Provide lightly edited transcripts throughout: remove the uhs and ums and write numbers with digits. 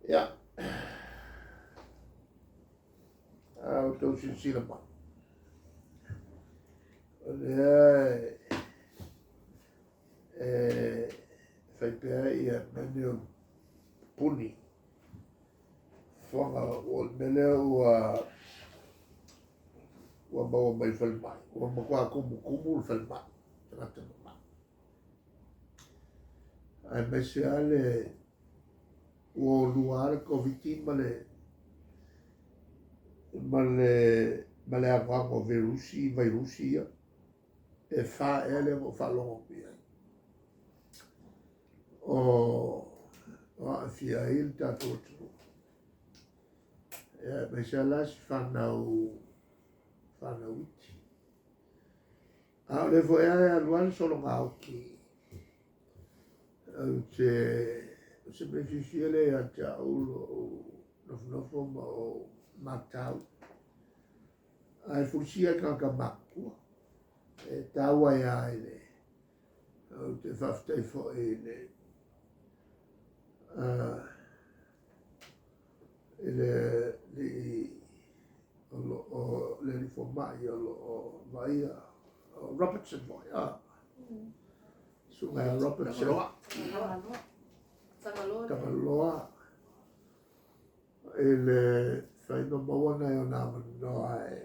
Ia, a outou silasila mai, o lea e fai pea ia mea nei o puni fofoga, o le mea lea ua maua mai le falemai, ua matua tumutumu le falemai, tagata mamai. Aemaise lava le ua olua lava le Koviti ma le ma le ma le anoano o vairusi vairusi ia e fa ea lea na ou faalogo atu i ai o aafia ai le tatou atunuu. Ia, aemaise lava la si fanau iti. A o lea foi lava e alu lava le sologa oti. Ou te, o se mea fiafia lea ia te au lou nofonofo ma ou matau. Ae fulisia i tagata matutua. E taua ai lava i le, ou te faafetai foi i le, i le alii o lo o le alii fomai o lo o vaaia o Robertson foi a susuga ia Robertson Tagaloa. Tagaloa i le fai ma maua nai ona avanoa e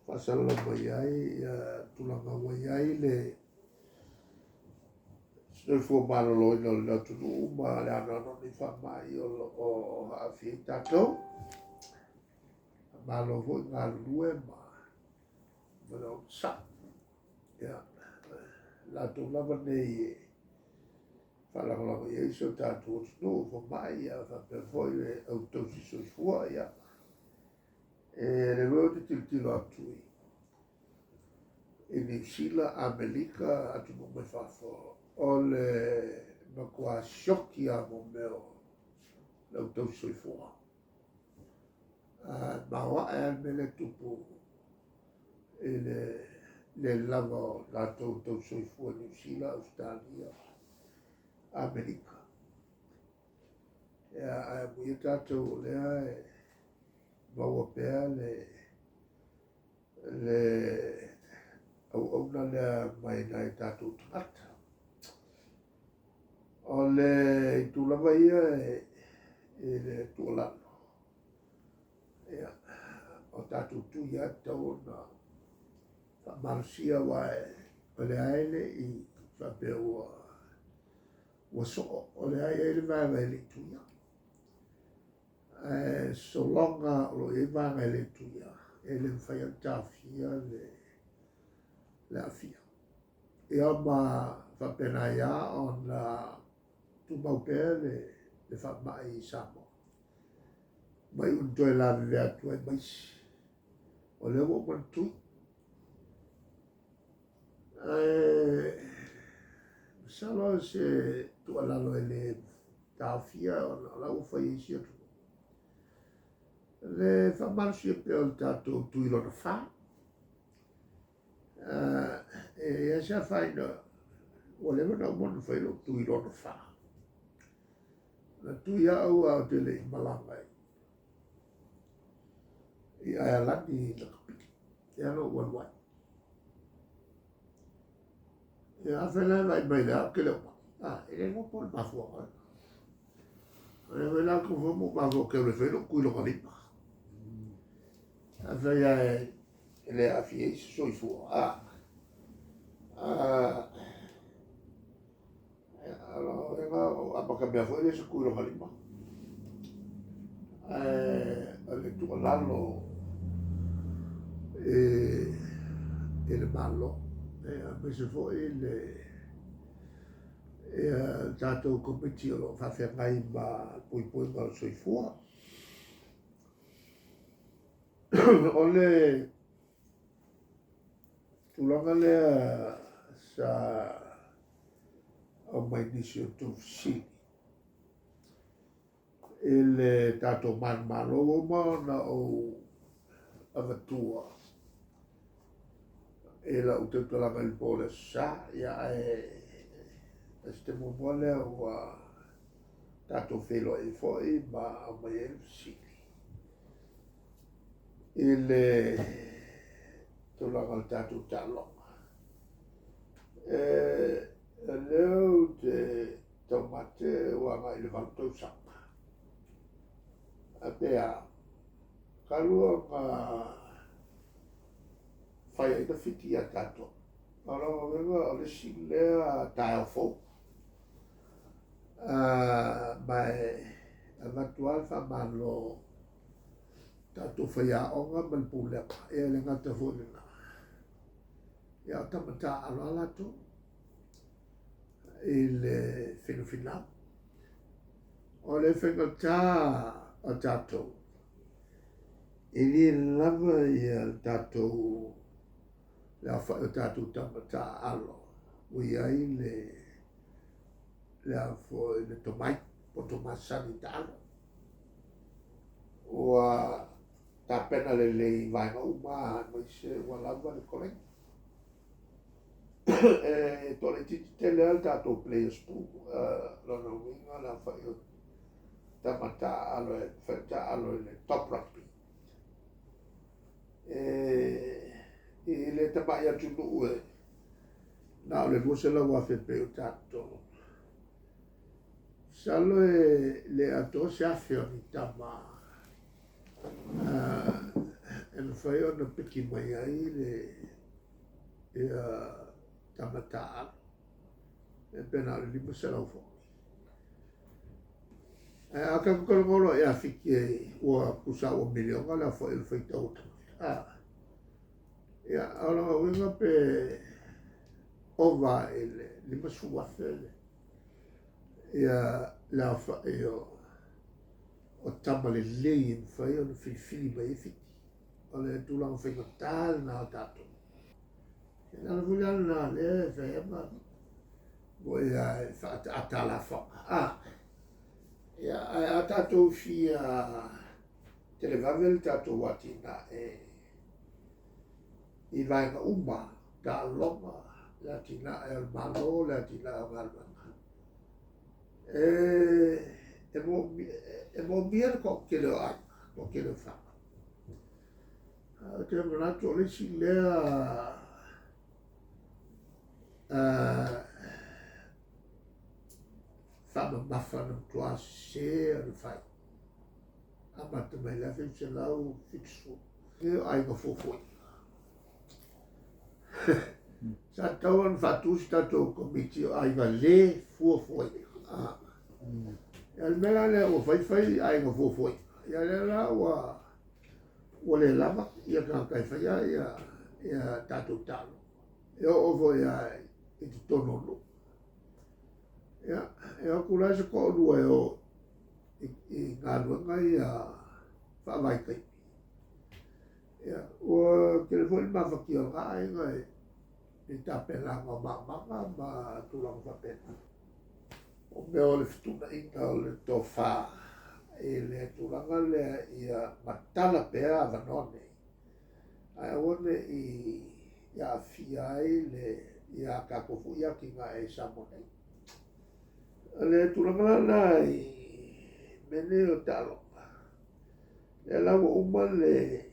faasalalau mai ai ia tulaga ua i ai le soifua maloloina o le atunuu ma le anoano o nei faamai o lo o aafia ai tatou. Malo foi galulue ma le onosai. Ia, latou lava nei e faalagolago i ai si o tatou atunuu, fomai, ia faapea foi le au tausi soifua, ia. E le foi ou te tilotilo atu i Niu Sila, Amerika, atunuu mai fafo, o le matua sioki lava mo mea o le au tausi soifua. Maoae lava le mea lea e tupu i le le lava o latou tausi soifua i Niu Sila, Ausetalia, Amerika. Ia, ae amuia tatou o lea e maua pea le auauna lea mai nai tatou tagata. O le itu lava ia i le tuualalo, ia, o tatou tui lava e tatau ona faamalosia aua o lea e le i faapea ua soo, o lea e i ai le vaega e le i tuia. Ae so long o lo o i ai vaega e le i tuia, e le mafai ona taofia le aafia. Ia ma faapena ai lava ona tumau pea le faamai i Samoa. Mai ona toe lavevea atu ai ma isi. O lea ua uma ona tui. Ae masalo se tuualalo e le taofia ona o la ua fai e isi atunuu. Le faamalosia pea o le tatou tui lona fa. E i ai se afaina ua leva ona uma ona fai lou tui lona fa. Na tui au a ou te le i malaga i Aealani i Lakapili. Ia na ou alu ai. Ia afai la e vaai mai le ao, ke le o mai. Ah, e le iloa po o le mafuaaga lena. O lea foi la tou foi mo mafua ke le fai lou tui lona lima. Afai lava e le aafia ai se soifua, ah, ah, amata mea foi lea se tui lona lima. Ae o le tuualalo i le Malo, aemaise foi le tatou komiti o lo o faafeagai ma le puipuiga o le soifua. O le tulaga lea sa aumai nisi o tou fesili i le tatou manumalo, ua uma ona ou avatua i lau tautalaga i le po o le Aso Sa, ia ae o se taimi muamua lea ua tatou feiloai ai foi ma aumai ai le fesili i le tulaga o le tatou taaloga. E lea ou te taumate ua agai i le 8 tausaga. Ae pe a, talu ona fai ai na Fiti ia tatou. O lona uiga o le isi lea taeao fou. Ma e avatu lava le faamalo tatou faiaoga ma le pulega, ia e le gata foi i lena, ia o tama taaalo lava latou i le finafinau. O le faigata o tatou, e le lava ia le tatou le aofai o tatou tama taaalo ua i ai le le a foi le tomai po o tomasani i taalo. Ua tapena lelei i vaega uma aemaise ua lava le koleni. E toalaitiiti tele lava le tatou players pool, lona uiga le aofai o tama taaalo e mafai ona taaalo i le top rugby. E le tamai atunuu e na o le 200,000 pei o tatou. Masalo e le atoa se 1,000 o ni tama e mafai ona piki mai ai le ia tama taaalo. E pe na o le 500 foi. Ae a tatou talanoa loa ia Fiti e ua tusa ua miliona le aofai o le faitau o tagata. Ia, o lona uiga pe ova i le 50,000 ia le aofai o tama lelei e mafai ona filifili mai ai Fiti. O le tulaga faigata lena o tatou. E ala foi la lena lea e fai ai ma mo ia e faaataata lafoga. Ia, ae a tatou fia televave le tatou atinae i vaega uma, taaloga, le atinae o le Malo, le atinae o galuega. E moomia le toatele o aiga, toatele o fanau. Ou te manatu o le isi lea faamamafa na matua sese ona fai. Amata mai le 1970. E o aiga fuafuaina. Sa tatau ona faatu se tatou komiti o aiga le fuafuaina. Ia le mea la lea ua faifai aiga fuafuaina. Ia lea la ua le lava ia tagata e faia ia tatou taaloga. E oo foi lava i totonu o nuu. Ia, e o atu la se toalua e o i galuega ia faavaitaimi. Ia, ua tele foi le mafatia o lena aiga i tapenaga o maumaga ma tulaga faapena. O mea o le fetuunaiga o le tofa i le tulaga lea ia matala pea avanoa nei, ae aua ne i aafia ai le ia tatou foi atinae i Samoa nei. O le tulaga la lena i mea nei o taaloga, lea la ua uma le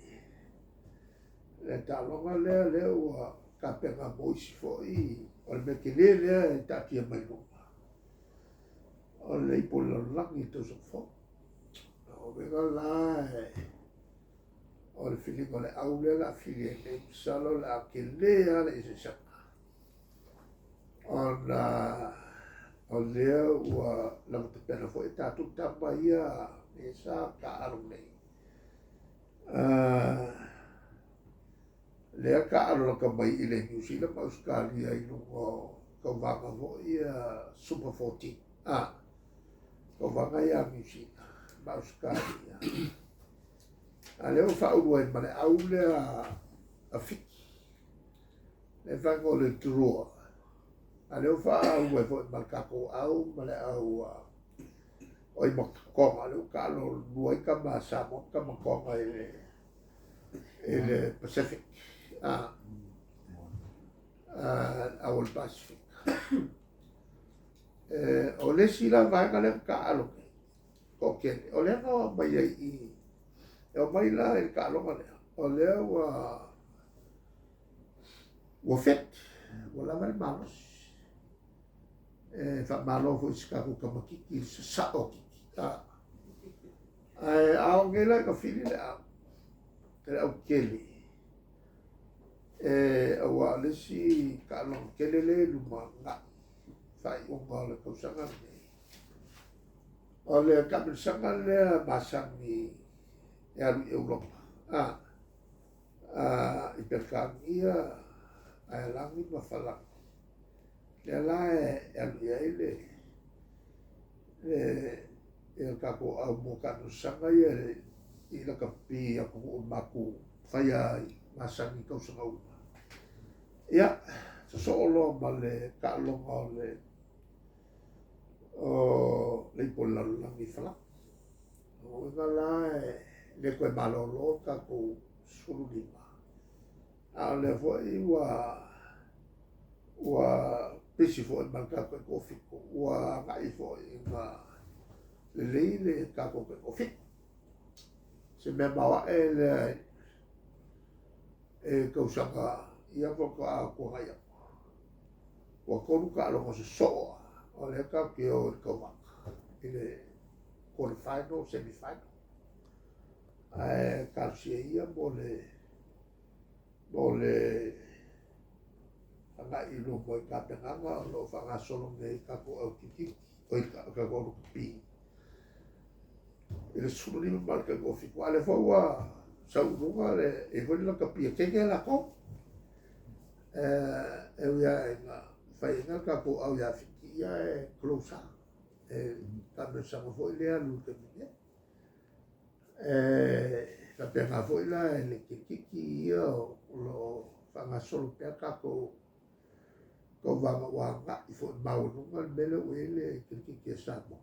taaloga lea, lea ua tapena mo isi foi, o le mea tele lea e taatia mai luma, o le ipu o le lalolagi i le tausaga fou. O uiga la o le filiga o le au lea o le a fili ai nei, masalo o le a tele lava le eseesega. Ona o lea ua lava tapena foi tatou tama ia e sa taaalo nei. Lea taaalo lata mai i le New Zealand ma Australia i luga o tauvaga foi ia Super 14. Tauvaga ia New Zealand ma Australia. A lea ua faaulu ai ma le au lea a Fiti. Le faiga o le Drua. A lea ua faaulu ai foi ma le tatou au ma le au o i Matatonga. Lea ua taalo lua ai tama Samoa ma tama Tonga i le Pacific. Au o le Pacific. O le isi la vaega lea na taaalo nei. Toatele. O lea na oo mai ai i i, e omai la i le taaloga lea, o lea ua ua fit, ua lava le malosi. E faamalo foi i si tatou tamaitiiti i le sasao o titi. Ae a oo nei la ina fili le au, le autele, e aua o le isi taaloga tele lea e i lumanai, faaiuga o le tausaga lenei, O le taamilosaga lea masani e alu i Europa, i Peretania, Aelagi ma Falani, lea la e alu i ai le le tatou au mo taamilosaga ia i lakapi atunuu matou faia ai masani i tausaga uma. Ia, sosoo loa ma le taaloga o le o le ipu o le lalolagi i Falani. O lona uiga la e le toe malolo le tatou 15, a o lea foi ua pisi foi ma le tatou taitoafitu, ua agai foi ina lelei le tatou taitoafitu. Se mea maoae lea e tausaga ia faatoa tuanai atu. Ua 3 taaloga sosoo lava, o lea tatou te o i le taumata i le quarter final, semi final. Ae talosia ia mo le agai i luma i tapenaga o lo o faagasolo nei tatou au kirikiti, oi tatou au lakapi i le 15 ma le taitoafitu. A o lea foi ua sau i luga le, e i ai foi le lakapi a Kenya latou. E ui lava ina fai ina le tatou au ia Fiti, ia e close lava. E taamilosaga foi lea alu i le taimi nei. E faapena foi la i le kirikiti ia o lo o faagasolo pea tatou tauvaga ua agai foi maualuga le mea lea ua i ai le kirikiti a Samoa.